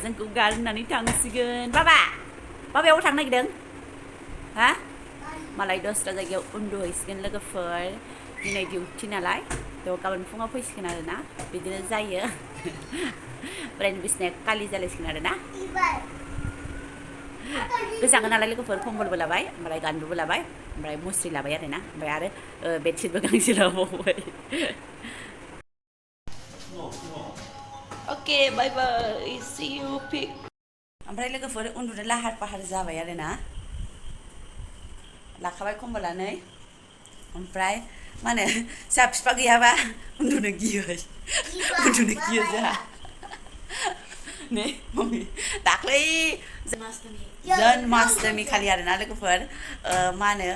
जोंखौ गारनानै थांसिगोन बाबायाव थांनो नागिरदों हा मालाय दस्रा जायगायाव उन्दुहैसिगोन लोगोफोर दिनै डिउटि नालाय थ' गाबोन फुङाव फैसिगोन आरोना बिदिनो जायो ब्राइन बिसिनाया खालि जालायसिगोन आरोना गोजाङो नालाय लोगोफोर कम्बलबो लाबाय ओमफ्राय गान्दुबो लाबाय ओमफ्राय मुस्रि लाबाय आरोना ओमफ्राय आरो बेडशिटबो गांसे लाबावबाय अके बाय बाय सि इउ पिक ओमफ्राय लोगोफोर उन्दुनो लाहार फाहार जाबाय आरोना लाखाबाय कम्बलानै ओमफ्राय मा होनो जोंहा बिफा गैयाबा उन्दुनो गियो जोंहा ने मम्मी दाख्लै जन्माष्टमि खालि आरोना लोगोफोर मा होनो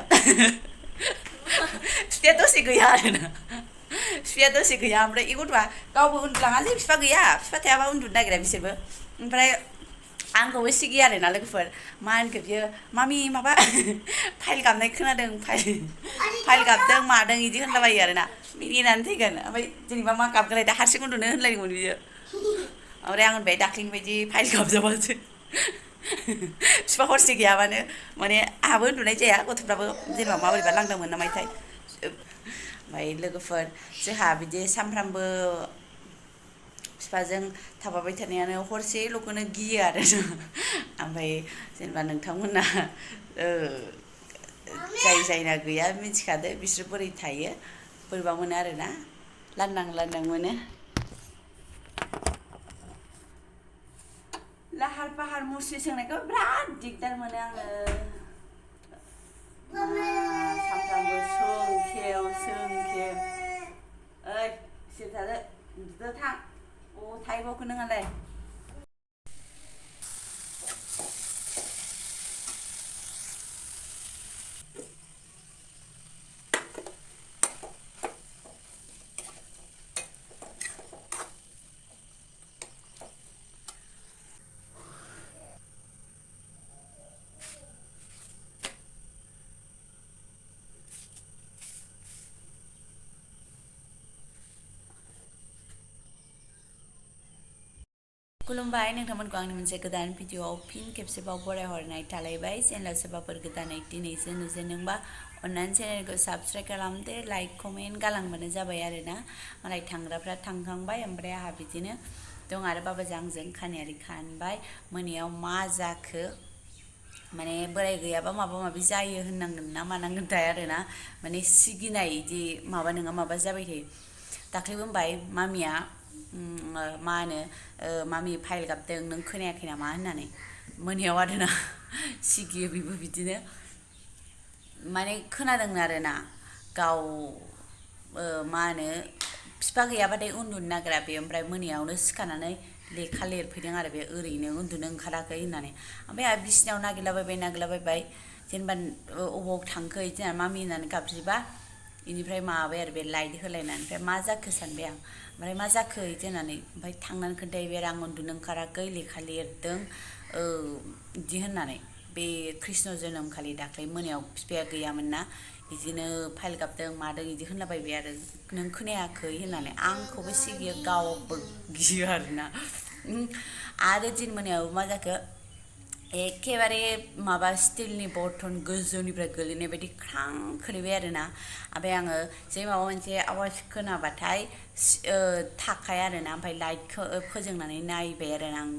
बिफाया दसे गैया आरोना बिफाया दसे गैया ओमफ्राय गथ'आ गावबो उन्दुलाङालै बिफा गैया बिफा थायाबा उन्दुनो नागिरा बिसोरबो ओमफ्राय आंखौबो सिगियो आरोना लोगोफोर मा होनखो बियो मामि माबा फाइल गाबनाय खोनादों फाइल गाबदों मादों बिदि होनलाबायो आरोना मिनिनानै थैगोन ओमफ्राय जेनेबा मा गाबगोनलाय दा हारसिं उन्दुनो होनलायदोंमोन बियो ओमफ्राय आं होनबाय दाख्लैनि बायदि फाइल गाबजाबासो बिफा हरसे गैयाबानो माने आंहाबो उन्दुनाय जाया गथ'फ्राबो जेनेबा माबोरैबा लांदोंमोन नामाथाय ओमफ्राय लोगोफोर जोंहा बिदि सानफ्रामबो बिफाजों थाफाबाय थानायानो हरसेल'खौनो गियो आरो ओमफ्राय जेनेबा नोंथांमोना जायना गैया मिथिखादो बिसोर बोरै थायो बोरैबा मोनो आरोना लांदां मोनो लाहार फाहार मुस्रि सोंनायखौ बिराद दिगदार मोनो आङो सानफ्रामबो सोंखेव ओइ सिरि थादो उन्दुदो थां थाइबावखो नोंहालाय खुलुमबाय नोंथांमोनखौ आंनि मोनसे गोदान भिडिअआव फिन खेबसेबाव बरायहरनाय थालायबाय चेनेलाव सोरबाफोर गोदानै दिनैसो नुजेनदोंबा अन्नानै चेनेलखौ साबस्क्राइब खालामदो लाइक कमेन्ट गालांबानो जाबाय आरोना मालाय थांग्राफ्रा थांखांबाय ओमफ्राय आंहा बिदिनो दं आरो बाबाजों आंजों खानायारि खानबाय मोनायाव मा जाखो माने बोराय गैयाबा माबा माबि जायो होननांगोन ना मानांगोनथाय आरोना माने सिगिनाय इदि माबा नङा माबा जाबाय थायो दाख्लैबो होनबाय मामिया मा होनो मामि फाइल गाबदों नों खोनायाखै नामा होननानै मोनायाव आरोना सिगियो बेबो बिदिनो माने खोनादों आरोना गाव मा होनो बिफा गैयाबाथाय उन्दुनो नागिरा बे ओमफ्राय मोनायावनो सिखारनानै लेखा लिरफैदों आरो बे ओरैनो उन्दुनो ओंखाराखै होननानै ओमफ्राय आहा बिसिनायाव नागिरलाबायबाय जेनेबा अबाव थांखो बिदि होननानै मामि होननानै गाबज्रिबा बेनिफ्राय माबाबाय आरो बे लाइट होलायनानै ओमफ्राय मा जाखो सानबाय आं ओमफ्राय मा जाखो बिदि होननानै ओमफ्राय थांनानै खोन्थाहैबाय आरो आं उन्दुनो ओंखाराखै लेखा लिरदों बिदि होननानै बे कृष्ण जोनोमखालि दाख्लै मोनायाव बिफाया गैयामोन ना बिदिनो फाइल गाबदों मादों बिदि होनलाबायबाय आरो नों खोनायाखै होननानै आंखौबो सिगियो गावबो गियो आरोना आरो दिन मोनायाव मा जाखो एखेबारे माबा स्टिलनि बर्थन गोजौनिफ्राय गोलैनाय बायदि ख्रां खोलैबाय आरोना ओमफ्राय आङो जे माबा मोनसे आवाज खोनाबाथाय थाखाय आरोना ओमफ्राय लाइटखौ फोजोंनानै नायबाय आरो आं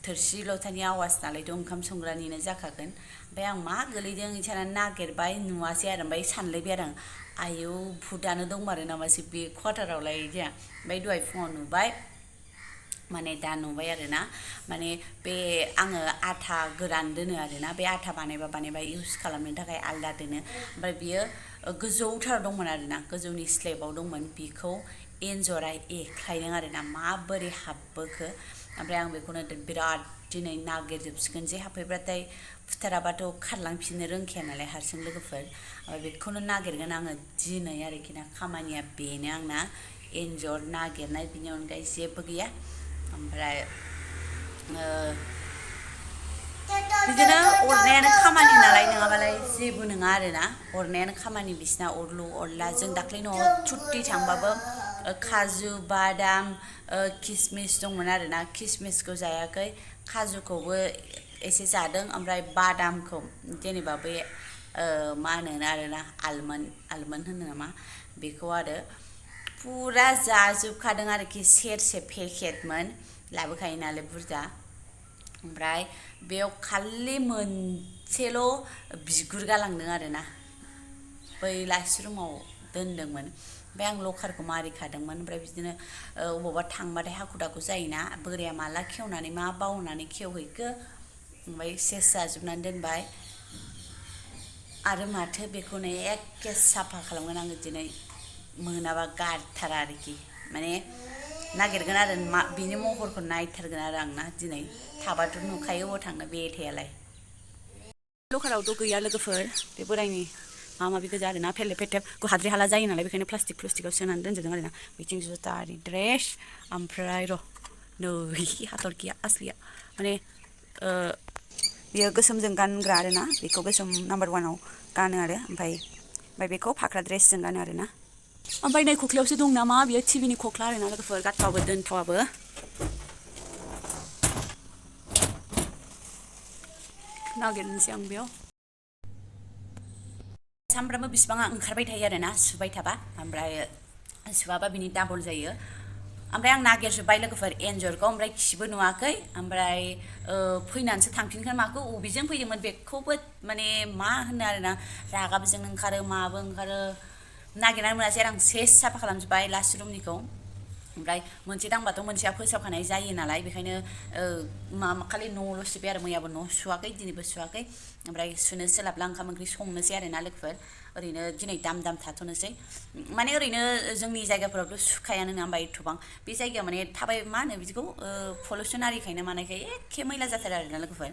थोरसि लथानि आवाज नालायथ' ओंखाम संग्रानिनो जाखागोन ओमफ्राय आं मा गोलैदों इसाना नागिरबाय नुवासै आरो ओमफ्राय सानलायबाय आरो आं आयौ भुतानो दंमारो नामासो बे क्वार्टारावलाय जोंहा ओमफ्राय दहाय फुङाव नुबाय माने दा नुबाय आरोना माने बे आङो आथा गोरान दोनो आरोना बे आथा बानायबा इउस खालामनो थाखाय आलदा दोनो ओमफ्राय बियो गोजौथार दंमोन आरोना गोजौनि स्लेबाव दंमोन बिखौ एन्जरा एख्लायदों आरोना माबोरै हाबबोखो ओमफ्राय आं बेखौनो बिराद दिनै नागिरजोबसिगोन जे हाबफैब्लाथाय फुथाराबाथ' खारलांफिननो रोंखाया नालाय हारसिं लोगोफोर ओमफ्राय बेखौनो नागिरगोन आङो दिनै आरोखि ना खामानिया बेनो आंना एन्जर नागिरनाय बिनि अनगायै जेबो गैया ओमफ्राय बिदिनो अरनायानो खामानि नालाय नङाबालाय जेबो नङा आरोना अरनायानो खामानि बिसिना अरलु अरला जों दाख्लै न'आव छुट्टि थांबाबो काजु बादाम किसमिस दंमोन आरोना किसमिसखौ जायाखै काजुखौबो एसे जादों ओमफ्राय बादामखौ जेनेबा बे मा होनो आरोना आलमन्ड होनो नामा बेखौ आरो फुरा जाजोबखादों आरोखि सेरसे पेकेटमोन लाबोखायो नालाय बुरजा ओमफ्राय बेयाव खालि मोनसेल' बिगुर गालांदों आरोना बै लास्ट रुमाव दोनदोंमोन ओमफ्राय आं लकारखौ मारिखादोंमोन ओमफ्राय बिदिनो अबावबा थांबाथाय हाखु दाखु जायोना बोराया माला खेवनानै मा बावनानै खेवहैखो ओमफ्राय सेस जाजोबनानै दोनबाय आरो माथो बेखौनो एखे साफा खालामगोन आङो दिनै मोनाबा गारथारा आरोखि माने नागिरगोन आरो बिनि महरखौ नायथारगोन आरो आंना दिनै थाबाथ' नुखायो अबाव थांनो बेथायालाय लकारावथ' गैया लोगोफोर बे बोरायनि माबा माबि गोजा आरोना फेरलेब फेथेब हाद्रि हाला जायो नालाय बेखायनो प्लास्टिकआव सोनानै दोनजोबदों आरोना बिथिं जुथा आरि ड्रेस ओमफ्राय र' नै हाथरखिया आसलिया माने बियो गोसोमजों गानग्रा आरोना बेखौ गोसोम नाम्बार 1आव गानो आरो ओमफ्राय बेखौ फाख्रा ड्रेसजों गानो आरोना ओमफ्राय नै खख्लायावसो दं नामा बियो टिभिनि खख्ला आरोना लोगोफोर गारथावाबो दोनथावाबो नागिरनोसै आं बेयाव सामफ्रामबो बिसिबाङा ओंखारबाय थायो आरोना सुबाय थाबा ओमफ्राय सुवाबा बिनि डाबल जायो ओमफ्राय आं नागिरजोब्बाय लोगोफोर एन्जरखौ ओमफ्राय खिबो नुवाखै ओमफ्राय फैनानैसो थांफिनगोन माखौ बबेजों फैदोंमोन बेखौबो माने मा होनो आरोना रागाबो जोंनो ओंखारो माबो ओंखारो नागिरनानै मोनासै आरो आं सेस साफा खालामजोब्बाय लास्ट रुमनिखौ ओमफ्राय मोनसे दांबाथ' मोनसेया फोसाबखानाय जायो नालाय बेखायनो खालि न'ल' सिबबाय आरो मैयाबो न' सुवाखै दिनैबो सुवाखै ओमफ्राय सुनो सोलाबला ओंखाम ओंख्रि संनोसै आरोना लोगोफोर ओरैनो दिनै दाम थाथ'नोसै माने ओरैनो जोंनि जायगाफोरावथ' सुखायानो नङा होमबा एथ'बां बे जायगायाव माने थाबाय मा होनो बिदिखौ पलिउसन आरिखायनो मानायखाय एखे मैला जाथारो आरोना लोगोफोर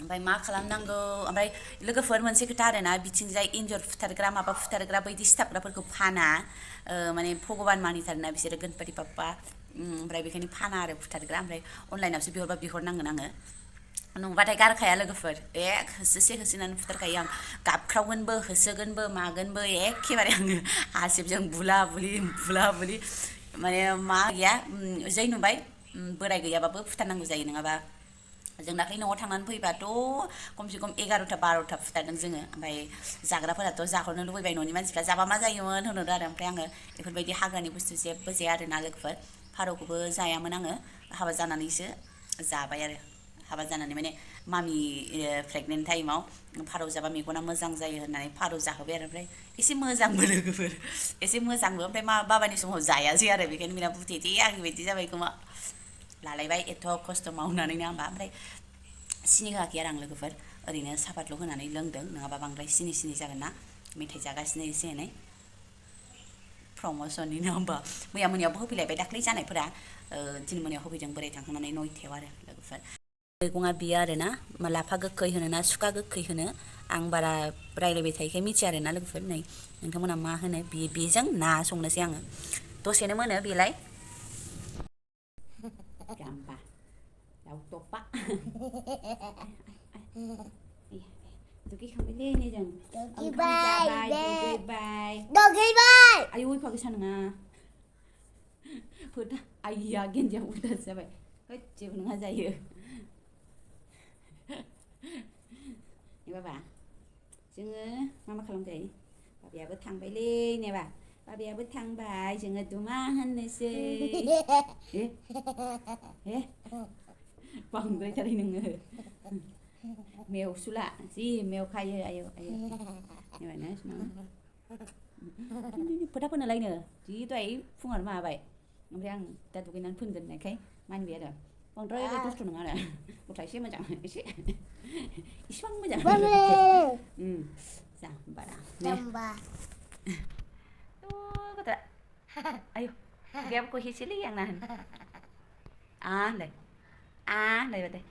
ओमफ्राय मा खालामनांगौ ओमफ्राय लोगोफोर मोनसे खोथा आरोना बिथिंजाय एन्जर फुथारग्रा माबा फुथारग्रा बायदि सिथाबग्राफोरखौ फाना माने भगबान मानिथारोना बिसोरो गणपति बाप्पा ओमफ्राय बेखायनो फाना आरो फुथारग्रा ओमफ्राय अनलाइनावसो बिहरनांगोन आङो नुबाथाय गारखाया लोगोफोर होसोसे होसोनानै फुथारखायो आं गाबख्रावगोनबो होसोगोनबो मागोनबो एखेबारे आङो हासिबजों बुला बुलि माने मा गैया जै नुबाय बोराय गैयाबाबो फुथारनांगौ जायो नङाबा जों दाख्लै न'आव थांनानै फैबाथ' खमसे खम 11ता 12ता फुथारदों जोङो ओमफ्राय जाग्राफोराथ' जाहरनो लुबैबाय न'नि मानसिफ्रा जाबा मा जायोमोन होनहरदो आरो ओमफ्राय आङो बेफोरबायदि हाग्रानि बुस्थु जेबो जाया आरोना लोगोफोर फारौखौबो जायामोन आङो हाबा जानानैसो जाबाय आरो हाबा जानानै माने मामि प्रेगनेन्ट टाइमाव फारौ जाबा मेगना मोजां जायो होननानै फारौ जाहोबाय आरो ओमफ्राय एसे मोजांबो लोगोफोर एसे मोजांबो ओमफ्राय बाबानि समाव जायासै आरो बेखायनो बिना बुथेथे आंनि बायदि जाबाय खोमा लालायबाय एथ' खस्थ' मावनानै ना होमबा ओमफ्राय सिनि होआखै आरो आं लोगोफोर ओरैनो सापातल' होनानै लोंदों नङाबा बांद्राय सिनि जागोन ना मेथाइ जागासिनो एसे एनै प्रम'सननि नङा होमबा मैया मोनायावबो होफैलायबाय दाख्लै जानायफोरा दिनै मोनायाव होफैदों बोराय थांखांनानै 9तायाव आरो लोगोफोर मैगङा बियो आरोना लाफा गोखै होनो ना सुखा गोखै होनो आं बारा रायलायबाय थायोखाय मिथिया आरोना लोगोफोर नै नोंथांमोना मा होनो बेजों ना संनोसै आङो दसेनो मोनो बेलाय गाम्बा दाउ टपा दुगैखांबायलै नै जों दुगैबाय आयौ एफा गोसा नङा फोथा आइया गेन्जिया उल्थासो जाबाय होद जेबो नङा जायो बाबा जोङो मा खालामसै बाबायाबो थांबायलै नेबा बाबायाबो थांबाय जोङो दुमा होननोसै बांद्रायथारै नोङो मेवसुला जि मेवखायो आयौ फोथा फोनोलायनो जि दहाय फुङावनो माबाबाय ओमफ्राय आं दा दुगैनानै फोनगोन होननायखाय मानिबाय आरो बांद्राय दुस्थ' नङा आरो गथ'आ एसे मोजां एसे इसिबां मोजां जाम्बा गथ'आ आयौ खुगायाबो गहेसोलै आंना होनलाय होनलायबाथाय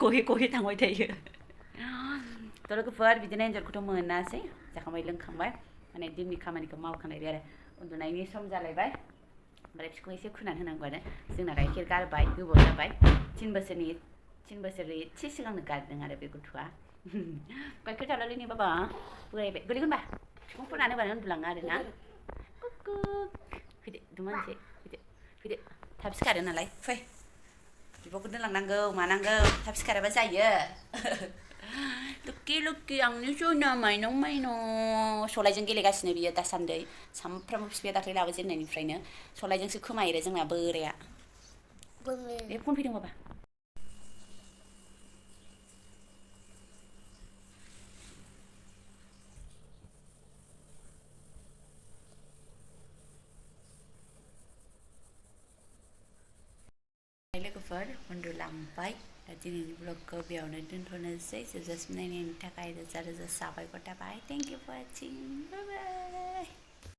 गहे थांबाय थायो थ' लोगोफोर बिदिनो एन्जरखौथ' मोनासै जाखांबाय लोंखांबाय माने दिननि खामानिखौ मावखांलायबाय आरो उन्दुनायनि सम जालायबाय ओमफ्राय बिखौ एसे खुनानै होनांगौ आरो जोंना गाइखेर गारबाय गोबाव जाबाय 3 बोसोरनि एसे सिगांनो गारदों आरो बे गथ'आ गाइखेर जालालै ने बाबा बोरायबाय गोलैगोनबा बिखौ फुनानै होबानो उन्दुलाङो आरोना फैदो दुमानसे फैदो थाब सिखारो नालाय फै बिब'खौ दोनलांनांगौ मानांगौ थाब सिखाराबा जायो लुक्कि आंनि सना माइनाव सलायजों गेलेगासिनो बियो दासान्दै सामफ्रामबो बिफाया दाख्लै लाबोजेननायनिफ्रायनो सलायजोंसो खोमा एरो जोंना बोराया बे फन फैदों बाबा लोगोफोर उन्दुलांबाय दा दिनैनि ब्लगखौ बेयावनो दोनथ'नोसै जोबजासिम नायनायनि थाखाय रोजा रोजा साबायखर थाबाय thank you for watching bye bye